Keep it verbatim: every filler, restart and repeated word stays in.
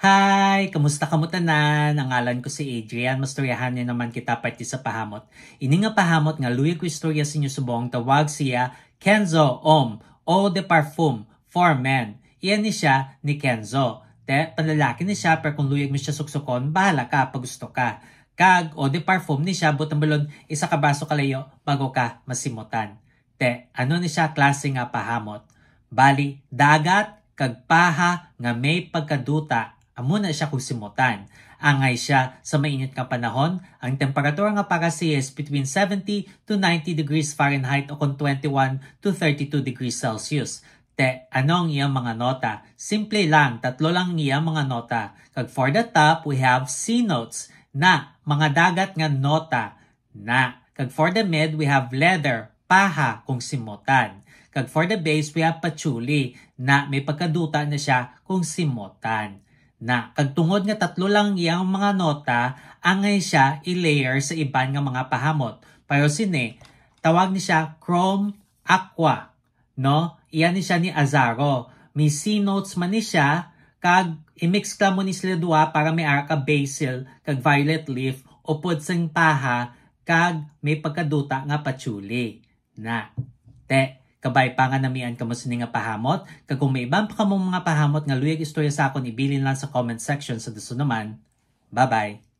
Hi! Kamusta kamo tanan? Ang ngalan ko si Adrian. Mastoryahan niyo naman kita parte sa pahamot. Ini nga pahamot nga luyag ko istorya sa inyo subong, tawag siya Kenzo Homme Eau de Parfum for Men. Iya ni siya ni Kenzo. Te, panlalaki ni siya, pero kung luyag mo siya suksukon, bahala ka, pag gusto ka. Kag Eau de Parfum ni siya, butang balon, isa ka braso kalayo, bago ka masimutan. Te, ano ni siya klase nga pahamot? Bali, dagat kag paha nga may pagkaduta, amo na siya kung simutan. Angay siya sa mainit nga panahon, ang temperatura nga para siya is between seventy to ninety degrees Fahrenheit o kon twenty-one to thirty-two degrees Celsius. Te, ano ang iyang mga nota? Simple lang, tatlo lang ang iyang mga nota. Kag for the top, we have sea notes, na, mga dagat nga nota, na. Kag for the mid, we have leather, paha, kung simutan. Kag for the base, we have patchouli, na, may pagkaduta na siya kung simutan. Na, kag tungod nga tatlo lang iyang mga nota, angay siya i-layer sa iban nga mga pahamot. Pero sini, tawag ni siya chrome aqua, no? Iya ni siya ni Azzaro. May sea notes man ni siya, kag i-mix ka mo ni sila duha para may ara ka basil kag violet leaf, upod sang paha, kag may pagkaduta nga patchouli. Na. Te, kabay pa nga namian kamo sini nga pahamot, kag kung may iban pa kamong mga pahamot nga luyag istorya sa akon, ibilin lang sa comment section sa dason naman. Bye-bye.